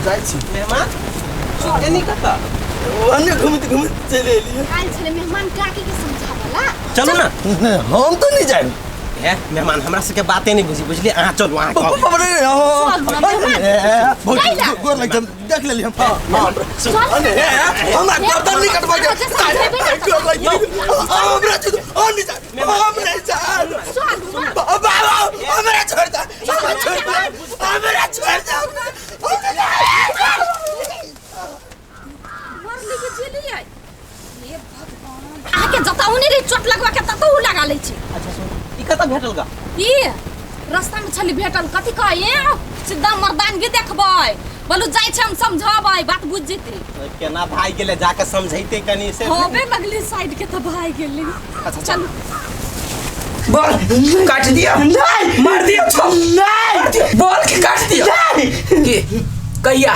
जाइ छी। मेहमान एनी कतऽ? ओने घुमैत घुमैत चलि एलियै। आयल छलै मेहमान काकी के समझावला। चलू ना। नहि, हम तऽ नहि जायब। हे मेहमान, हमरा सबके बाते नहीं बुझी, बुझलिए? अहाँ चलू, अहाँ कहू। बाप रे, चलू ना, मेहमान। भौजी, कैला? गोर लागि जायब, देख लेली हम। चल। अरे, हमरा गर्दन नहीं कटवा के। अहाँ जे समझेबै ना तऽ- गोर लागि जायब। हमरा छोड़, हम नहीं जायब, हम नहीं जायब। चलू ना। बाबा, हमरा छोड़ दे, हमरा छोड़ दे, हमरा छोड़ दे, हमरा मरली के जेली आई। हे भगवान, अहाँके जतौ नहि रही चोट लगवा के ततौ लगा लै छी। अच्छा सुन, ई कतऽ भेटल गा? ई रास्ता में छली भेटल। कथी कहे, सीधा मर्दानगी देखबै, बोलू जाइ छै हम समझाबै, बात बुझ जेतै। केना भाग गेलै? जाके समझैते कनी से। होबे लगली साइड के तऽ भाग गेलै। अच्छा चलू। बोल, काट दिया? नहीं। मार दिया? छो नहीं। बोल के काट दिया? नहीं। के कहिया?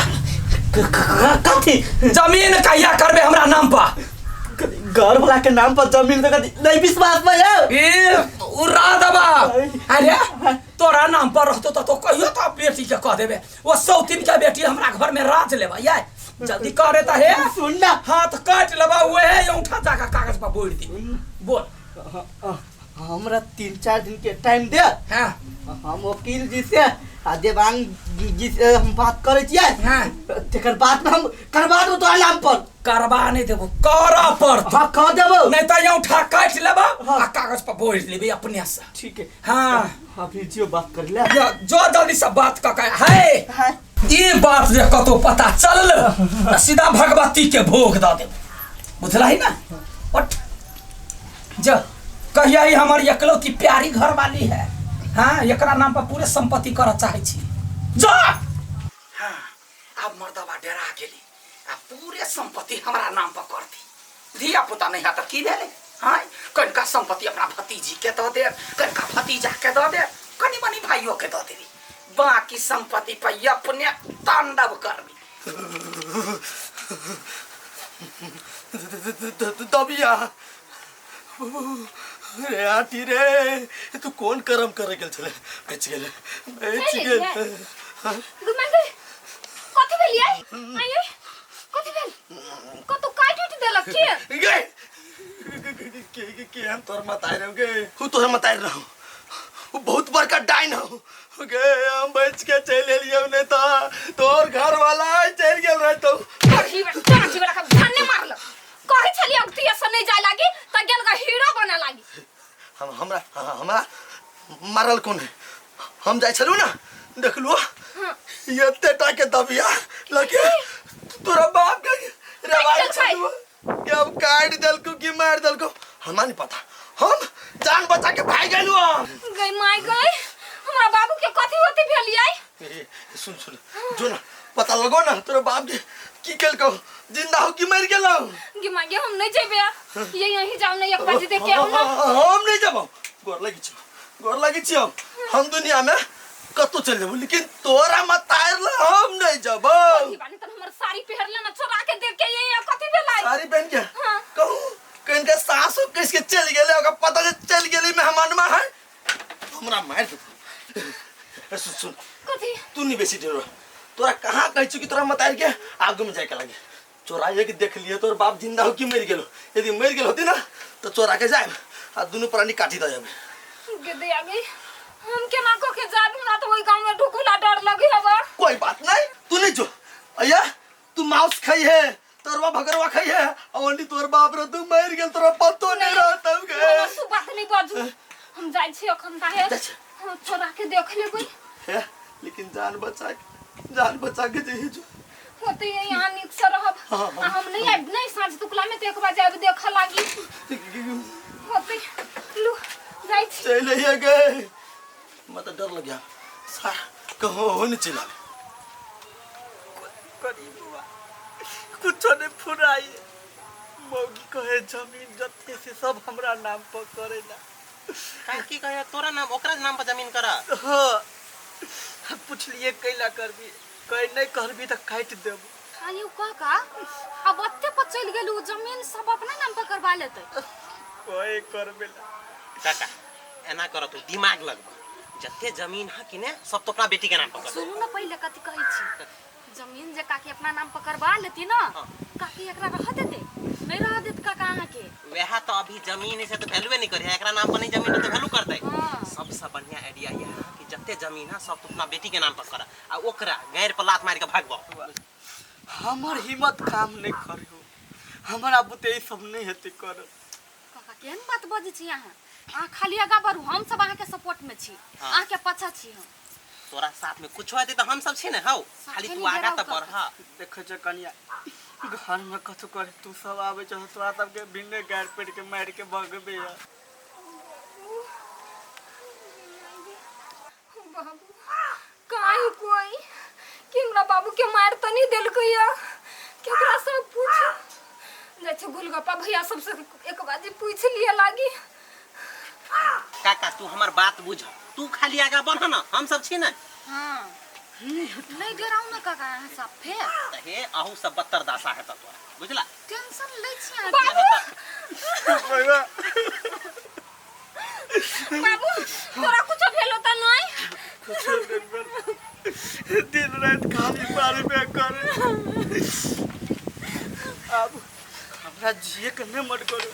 कथी? जमीन कहिया करबे हमरा नाम पर? घर वाला के नाम पर जमीन तो कथी नहीं विश्वास में है। ए उड़ा दबा। अरे तोरा नाम पर रहतो तो कहियो तो बेटी के कह देबे, वो सौतीन के बेटी हमरा घर में राज लेबा। ये जल्दी करे त हे। सुन ना। हाथ काट लेबा, उहे औंठा जाके कागज पर बोल दी। बोल। हमरा 3-4 दिन के टाइम दे। हाँ। हम वकील जी से आ देवांग जी से हम बात करै छियै। हाँ। तेकर बाद में हम करवा देबो तोरा नाम पर। करवा नहीं देबो, करऽ पड़तौ। हाँ, कह देबो। नहीं तो औंठा काट लेबा हाँ। आ कागज पर बोल लेबे अपने से। ठीक है। हाँ। अभी जियो बात कर ले। या, जो जल्दी से बात कऽ के है। हाँ। ई बात जे कतौ पता चलल तऽ सीधा भगवती के भोग दऽ देब, बुझलही ना? उठ जा, कहिया ई हमर एकलौती प्यारी घरवाली है, हाँ, एकरा नाम पर पूरे संपत्ति करऽ चाहै छी। जा। हाँ, आब मर्दबा डरा गेली, आ पूरे संपत्ति हमरा नाम पर कर दी। धिया पुता नहीं है तऽ की भेलै? हाँ, कनिका संपत्ति अपना भतीजी के दऽ देब, कनिका भतीजा के दऽ देब, कनि मनि भाइयों के दऽ देबी, बाकी संपत्ति पर अपने तांडव करबी। दबिया रे, आटी रे, तू कोन कर्म करे गेल छले? बच गेल, बच गेल। कथी भेल यै? आइए, कथी भेल? कतौ काटि उटि देलक के? गे के के के हम तोर मत आइ रहो गे, तू तोर मत आइ रहो, वो बहुत बड़का डाइन हो गे। हम बच के चल एलियो, नहीं तो तोर घर वाला चल गेल रहतो। तोरा जीवला के धाने मारलक। कहै छलियै अगतिया से नहीं जाय लागी त गेल ग हीरो बने लागी। हम हमरा हमरा मारल कोन है? हम जाइ छलू ना, देखलू एते टा के दबिया लगे तोरा बाप के रेवाड़ी काटि देलकै। छलू कि अब काट देलको कि मार देलको, हमरा नहीं पता। हम जान बचा के भाग गेलू। गई माय गई, हमरा बाबू के कथी होती भेल यै? ए, सुन सुन, जो ना पता लगो ना तोरा बाप के की केलको, जिंदा हो कि मर गेलो। गे माय गे, हम नहीं जेबे, ये यहीं जाओ ना, एक बाजी देख के आओ ना। हम नहीं जब, गोर लगी छी, गोर लगी छी। हम दुनिया में कतौ चल जेबो, लेकिन तोरा मत तार ला हम नहीं जब। कथी बानी तन हमर साड़ी पहिरले ना, चोरा के देख के ये कथी भेलै? साड़ी पहन के? हाँ। कहू कहीं के सासु किस के चल गेले, ओकर पता जे चल गेली मेहमानमा है, हमरा मार दे। ए, सुन सुन। कथी? तू नहीं बेसी डरो, तोरा कहाँ कहै छु कि तोरा मतार के आगू में जाए के लागे, चोराइए के देख लिए तोर बाप जिंदा हो कि मर गेलो। यदि मर गेल होती ना तो चोरा के जाए आ दुनू प्राणी काटी दे जाबे। गे आ गई, हम केना को के जाब? हमरा तो ओई गांव में ढुकुला डर लगे हवा। कोई बात नहीं, तू नहीं जो अय्या, तू मांस खाई है, तोरवा भगरवा खाई है, और तोर बाप रे तू मर गेल, तोरा पतो नहीं रहत गे। हमरा सु बात नहीं बाजू, हम जाइ छी अखन ताहे। जाइ छी। हम चोरा के देख लेबै। है, लेकिन जान बचा के, जान बचा के जइहे जो। होते यहाँ नीक से रहब। हाँ, हाँ। आ हम नहीं आबि नहीं, साँझ तुकला में तो एक बार जाब देख लागी होते। लू, जाइ छी। चल आइए गए, मत डर लग गया सार कहो हो नहीं चला। करी बुआ, कुछो नहीं फुराई। मौगी कहे जमीन जते से सब हमरा नाम पर करेला। काहे की कहे तोरा नाम, ओकरा नाम पर जमीन करा? हाँ, पुछलिए कैला करबी, कहे नहीं करबी तो काटि देब। आयौ काका, अब ओते पर चलि गेलू, जमीन सब अपना नाम पर करवा लेतै। कहे करबेला। काका, एना कर, तू दिमाग लगब, जते जमीन है कि ने सब तो अपना बेटी के नाम पर कर। सुनू ने पहिले कथी कहै छी। जमीन जे काकी अपना नाम पर करवा लेती ना, काकी एकरा रह देते नहीं रह देत काका अहाँ के। वह तो अभी जमीन से तो वैल्यूए नहीं करे, एकरा नाम पर नहीं जमीन तो वैल्यू कर दे। सबसे बढ़िया आइडिया यह है कि जते जमीन है सब तो अपना बेटी के नाम पर करा आ ओकरा गैर पर लात मार के भागबो। हमर हिम्मत काम नहीं करियो, हमरा बुते ई सब नहीं हेते कर। काका केहन बात बजै छी अहाँ? अहाँ खाली आगा बढ़ू, हम सब अहाँ के सपोर्ट में छी, अहाँ के पाछा छी हम। तोरा साथ में कुछ होते तो हम सब छी ना। हौ खाली तू आगा त बढ़। देखै छ कनिया घर में कथु करे तू सब आबै छ तोरा सबके बिन्ने गार पेट के मार के भगबे। बाबू काहे कोई कि हमरा बाबू के मार त नहीं देलकै या केकरा से पूछ जाइ छै गोलगप्पा भैया सबसे एक बाजी पूछ लिए लागी। काका तू हमर बात बुझ, तू खाली आगा बढ़ ना, हम सब छी ना। हां नहीं डराउ ना काका अहाँ सब फेर त हे अहू सब बत्तर दासा है तोरा, बुझला? टेंशन लै छी अहाँ। बाबू तोरा कुछो भेलो त नहीं? कुछो नहीं भेल, दिन रात खाली मारे पे करे। अब हमरा जिए के नहीं मन करो,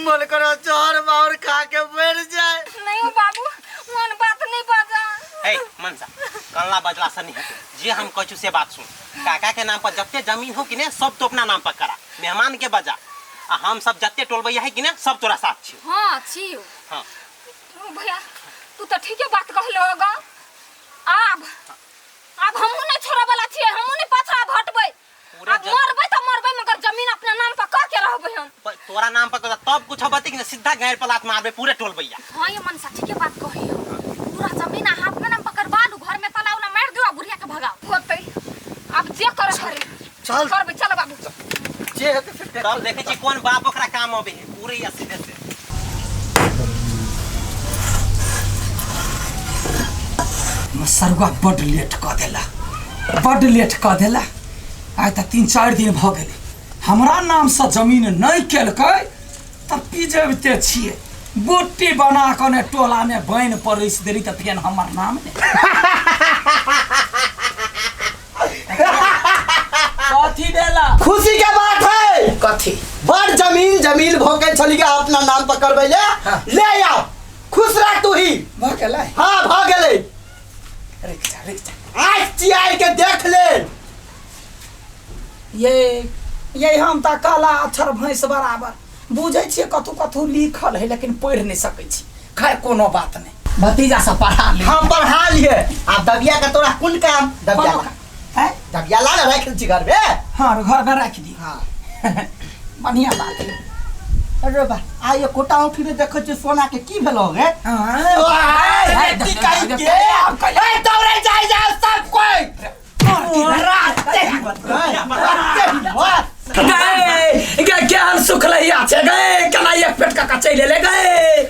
मन करो जहर मार खा के मर जाए। नहीं बाबू मन बात नहीं बाजा। ए मनसा कल्ला बजला से नहीं हेतै, जे हम कहै छी से बात सुन। काका के नाम पर जते जमीन हो कि ने सब तो अपना नाम पर करा, मेहमान के बजा आ हम सब जते टोलबैया है कि ने सब तोरा साथ छी। हां छी। हां भैया तू तो ठीके बात कहलो गा। आब आब हमहू नहीं छोड़े वाला छियै, हमहू नहीं पाछा हटबै। अब मरबै त मरबै मगर जमीन अपना नाम पर कह के रहबै हम। तोरा नाम पर तब कुछ बते कि ने सीधा गैर पर लात मारबै पूरे टोलबैया। हां ये मनसा ठीके बात कही, पूरा जमीन अहाँ अपना नाम पर करवा लू, घर में ताला उला मार दियो आ बुढ़िया के भगाओ। होतै अब जे करे करे चल करबै। चल बाबू जे हेतै से तब देखै छी कोन बाप ओकरा काम अबै है पूरे या सीधे से। मसरुआ बड लेट कऽ देला, बड लेट कऽ देला। आइ तऽ 3-4 दिन भऽ गेलै हमरा नामसँ जमीन नहि केलकै तऽ पिजबिते छियै। गोटी बना कऽ ने टोलामे बान्हि परसि देली तऽ फेर हमर नाम नहि। कथी भेला? खुशी के बात है। कथी? बड़ जमीन जमीन भऽ गेल छली के अपना नाम पर करबै ले। ले आओ, खुश रह तू ही। भऽ गेलै? हाँ भऽ गेलै। रुक जा रुक जा, आज चियाई के देख ले। ये हम तऽ काला अक्षर भैंस बराबर बुझै छियै, कथू कथू लिखल है लेकिन पढ़ि नहि सकै छी। खैर कोनो बात नहीं, भतीजा से पढ़ा ले। हम पढ़ा लिए। आ दबिया का तोरा कोन काम? दबिया है दबिया ला ना राख छी घर में। हाँ घर में राख दी। हाँ बढ़िया बात है। अरे बा आ ये कोटा उठी में देखै छी सोना के की भेलो गे? हां ए दौड़े जाय जा सब कोई। गए गए केहन सुखलैया छै गए, केना एक पेट का चलि एलै गए।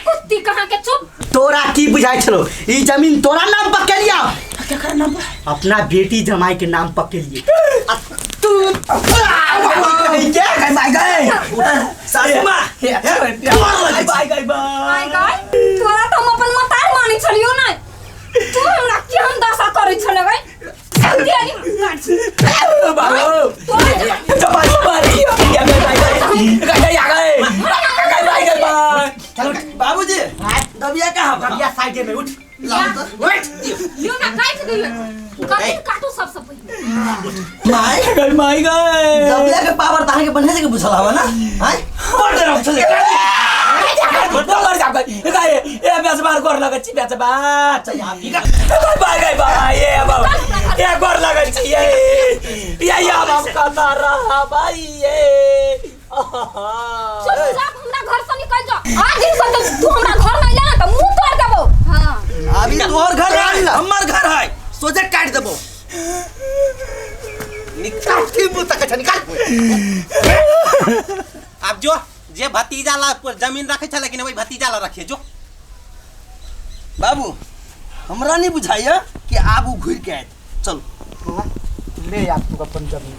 कुत्ती कहाँ के चुप। तोरा की बुझाइ छलो ई जमीन तोरा नाम पर केलिया? केकरा नाम पर? अपना बेटी जमाई के नाम पर केलिए। तू गए बाय गए सासू मां बाय गए बाय गए। तोरा त हम अपन मतार मानै छलियो नै, तू हमरा केहन दशा करै छले गए। बाबूजी दबिया कहाँ? दबिया साइड में उठ। उठ लियो ना काट दियो, कथी काटू सबसे पहिले। माय गए माय गए दबिया के पावर ताहे के बढ़िया से बुझल हवा ना। हां बड़ डर छले बड़ जा गए गए ए बेचबार गोर लगै छी बेचबार बाय गए बाय ए बाबा ए गोर लगै छी ये ये अब हम कता रहा भाई ये। चुपचाप हमरा घर से निकल जा। आज दिन से तू हमरा घर नहीं ला त मुंह तोड़ देबो। हां अभी तोहर घर है हमर घर है, सोझे काट देबो। निकाल की मुंह तक निकाल। अब जो जे भतीजा ला जमीन रखे छले कि वही भतीजा ला रखे जो। बाबू हमरा नहीं बुझाइया कि आब उ घुर के आयत। चलो ले आ तू अपन जमीन।